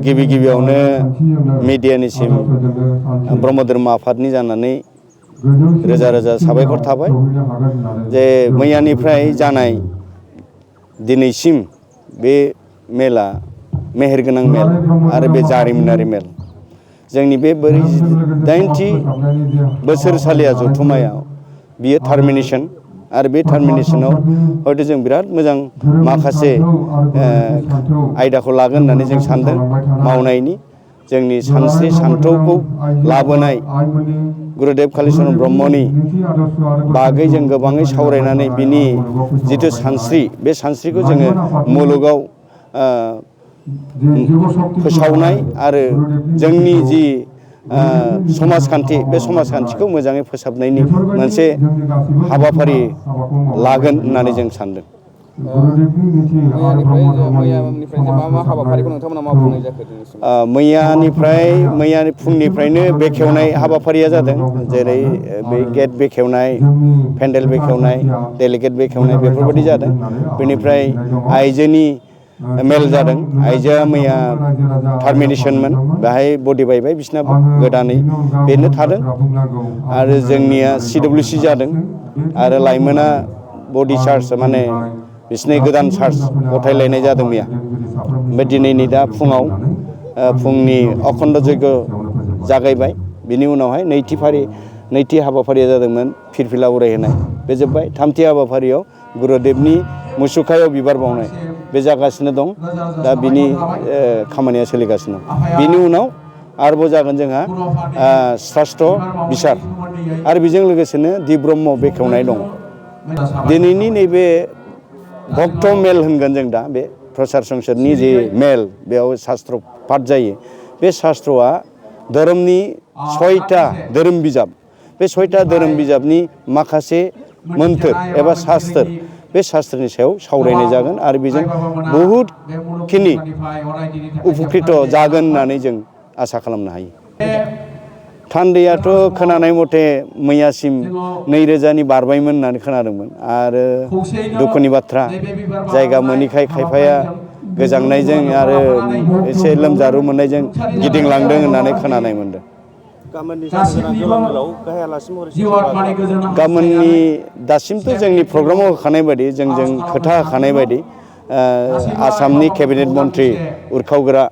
गिबि गिबियावनो मिडियानिसिम ब्रह्म धर्म आफादनि जानानै रोजा रोजा साबायखर थाबाय जे मैयानिफ्राय जानाय दिनैसिम बे मेला मेहेरगोनां मेल आरो बे जारिमिनारि मेल जोंनि बे 48थि बोसोरसालिया जथुम्मायाव बियो टार्मिनेसन आरो बे टार्मिनेसनाव हयथ' जों बिराद मोजां माखासे आयदाखौ लागोन होननानै जों सानदों मावनायनि जोंनि सानस्रि सानथौखौ लाबोनाय गुरुदेव कालिचरण ब्रह्मनि बागै जों गोबाङै सावरायनानै बिनि जिथु सानस्रि बे सानस्रिखौ जोङो मुलुगाव फोसावनाय आरो जोंनि जि समाजखान्थि बे समाजखान्थिखौ मोजाङै फोसाबनायनि मोनसे हाबाफारि लागोन होननानै जों सानदों। मैयानि फुंनिफ्रायनो बेखेवनाय हाबाफारिया जादों जेरै बे गेट बेखेवनाय पेन्डेल बेखेवनाय डेलिगेट बेखेवनाय बेफोरबायदि जादों। बेनिफ्राय आइजोनि मेल जादों। आइजोआ मैया टार्मिनेसनमोन बेहाय बडि बायबाय बिसिना गोदानै बेनो थादों आरो जोंनिया CWC जादों आरो लाइमोना बडि चार्ज माने बिसिनि गोदान चार्ज गथायलायनाय जादों मैया। ओमफ्राय दिनैनि दा फुङाव फुंनि अखण्ड यज्ञ जागायबाय। बिनि उनावहाय नैथि हाबाफारिया जादोंमोन फिरफिला उरायहोनाय बे जोब्बाय। थामथि हाबाफारियाव गुरुदेबनि मुसुखायाव बिबार बावनाय बे जागासिनो दं। दा बिनि खामानिया सोलिगासिनो दं। बिनि उनाव आरोबाव जागोन जोंहा शास्त्र बिसार आरो बेजों लोगोसेनो दि ब्रह्म बेखेवनाय दं। दिनैनि नैबे भक्त मेल होनगोन जों दा बे प्रसार संसदनि जे मेल बेयाव शास्त्र पाठ जायो। बे शास्त्रआ धोरोमनि 6था धोरोम बिजाब बे 6था धोरोम बिजाबनि माखासे मोन्थोर एबा शास्त्र बे शास्त्रनि सायाव सावरायनाय जागोन आरो बेजों बहुदखिनि उपकृत जागोन होननानै जों आसा खालामनो हायो। थान्दैयाथ' खोनानाय मथे मैयासिम 2000नि बारबायमोन होननानै खोनादोंमोन आरो दुखुनि बाथ्रा जायगा मोनैखाय खायफाया गोजांनायजों आरो एसे लोमजारु मोननायजों गिदिंलांदों होननानै खोनानाय मोनदों। गाबोननि दासिमथ' जोंनि प्रग्रामाव होखानाय बायदि जोंजों खोथा होखानाय बायदि आसामनि केबिनेट मन्त्रि उरखावग्रा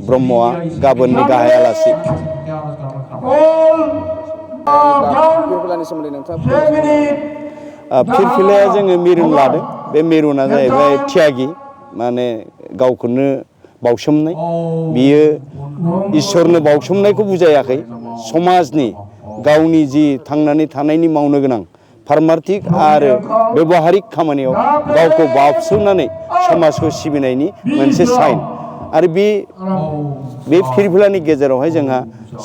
ब्रह्मआ गाबोननि गाहाय आलासि। फिरफिलाया जोङो मिरुन लादों। बे मिरुना जाहैबाय त्यागि माने गावखौनो बावसोमनाय। बियो इसोरनो बावसोमनायखौ बुजायाखै समाजनि गावनि जि थांनानै थानायनि मावनो गोनां फार्मार्थिक आरो बेबहारिक खामानियाव गावखौ बावसोमनानै समाजखौ सिबिनायनि मोनसे साइन आरो बे फिरफिलानि गेजेरावहाय जोंहा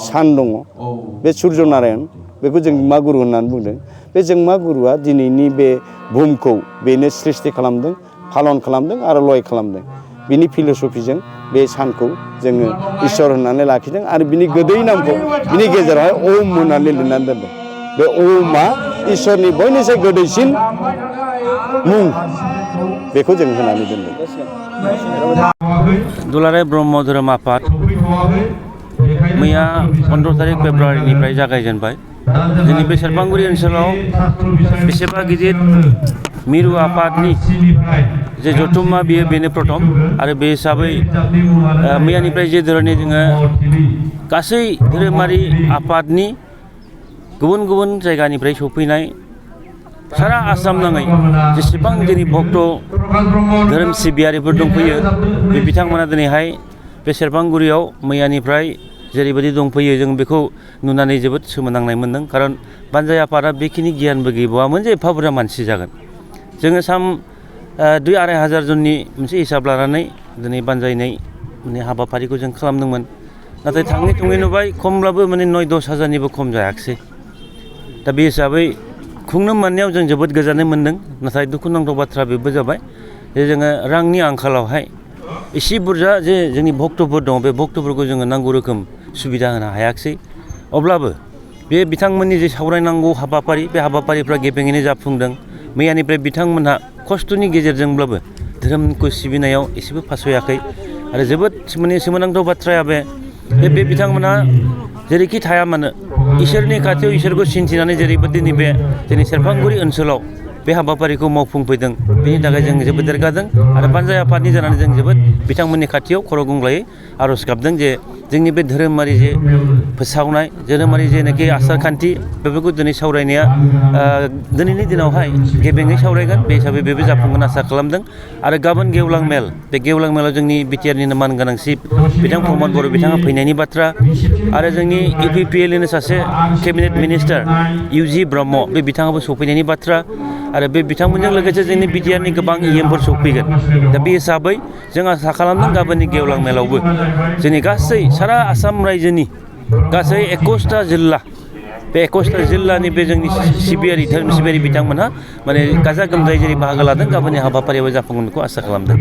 सान दङ। बे सुर्य नारायण बेखौ जोंमा गुरु होननानै बुंदों। बे जोंमा गुरुआ दिनैनि बे बुहुमखौ बेनो सृष्टि खालामदों फालन खालामदों आरो लय खालामदों। बिनि फिल'सफिजों बे सानखौ जोङो इसोर होननानै लाखिदों आरो बिनि गोदै नामखौ बिनि गेजेरावहाय ओम होननानै लिरनानै दोनदों। बे ओमआ इसोरनि बयनिख्रुइ गोदैसिन मुं बेखौ जों होनानै दोनदों। दुलाराय ब्रह्म धोरोम आफाद मैया 15 तारिख फेब्रुवारिनिफ्राय जागायजेनबाय। जोंनि बे सेरफांगुरि ओनसोलाव बेसेबा गिदिर मिरु आफादनि जे जथुम्मा बेनो प्रथम आरो बे हिसाबै मैयानिफ्राय जे धोरोमनि जोङो गासै धोरोमारि आफादनि गुबुन गुबुन जायगानिफ्राय सफैनाय सारा आसाम नाङै जेसेबां जोंनि भक्त धोरोम सिबियारिफोर दंफैयो बे बिथांमोना दिनैहाय बे सेरफांगुरियाव मैयानिफ्राय जेरैबायदि दंफैयो जों बेखौ नुनानै जोबोद सोमोनांनाय मोन्दों। खारन बानजाय आफादा बेखिनि गियानबो गैबावामोन जे एफा बुरजा मानसि जागोन। जोङो 2-2.5 हाजार जननि मोनसे हिसाब लानानै दिनै बानजायनाय माने हाबाफारिखौ जों खालामदोंमोन। नाथाय थाङै थुङै नुबाय खमब्लाबो माने 9-10 हाजारनिबो खम जायाखिसै। दा बे हिसाबै खुंनो मोननायाव जों जोबोद गोजोननाय मोन्दों। नाथाय दुखुनांथाव बाथ्रा बेबो जाबाय जे जोङो रांनि आंखालावहाय एसे बुरजा जे जोंनि भक्तफोर दङ बे भक्तफोरखौ जोङो नांगौ रोखोम सुबिदा होनो हायाखिसै। अब्लाबो बे बिथांमोननि जे सावरायनांगौ हाबाफारि बे हाबाफारिफ्रा गेबेङैनो जाफुंदों। मैयानिफ्राय बिथांमोनहा खस्थ'नि गेजेरजोंब्लाबो धोरोमखौ सिबिनायाव एसेबो फासयाखै। आरो जोबोद माने सोमोनांथाव बाथ्राया बे बिथांमोना जेरैखि थाया मानो इसोरनि खाथियाव इसोरखौ सिन्थिनानै जेरैबायदि नैबे जोंनि सेरफांगुरि ओनसोलाव बे हाबाफारिखौ मावफुंफैदों बेनि थाखाय जों जोबोद देरगादों आरो बानजाय आफादनि जानानै जों जोबोद बिथांमोननि खाथियाव खर' गंग्लायै आर'ज गाबदों जे जोंनि बे धोरोमारि जे फोसावनाय धोरोमारि जेनाखि आसार खान्थि बेफोरखौ दिनै सावरायनाया दिनैनि दिनावहाय गेबेङै सावरायगोन बे हिसाबै बेबो जाफुंगोन आसा खालामदों आरो गाबोन गेवलां मेल बे गेवलां मेलाव जोंनि बिटिआरनिनो मानगोनां चिफ बिथां प्रमद बर' बिथाङा फैनायनि बाथ्रा आरो जोंनि इउपिपिएलनिनो सासे केबिनेट मिनिस्टार इउजि ब्रह्म बे बिथाङाबो सफैनायनि बाथ्रा आरो बे बिथांमोनजों लोगोसे जोंनि बिटिआरनि गोबां इएमफोर सफैगोन दा बे हिसाबै जों आसा खालामदों गाबोननि गेवलां मेलावबो जोंनि गासै सारा आसाम रायजोनि गासै 21टा जिल्ला बे 21टा जिल्लानि बे जोंनि सिबियारि धोरोम सिबियारि बिथांमोनहा माने गाजा गोमजायै जेरै बाहागो लादों गाबोननि हाबाफारियाव जाफुंगोन बेखौ आसा खालामदों।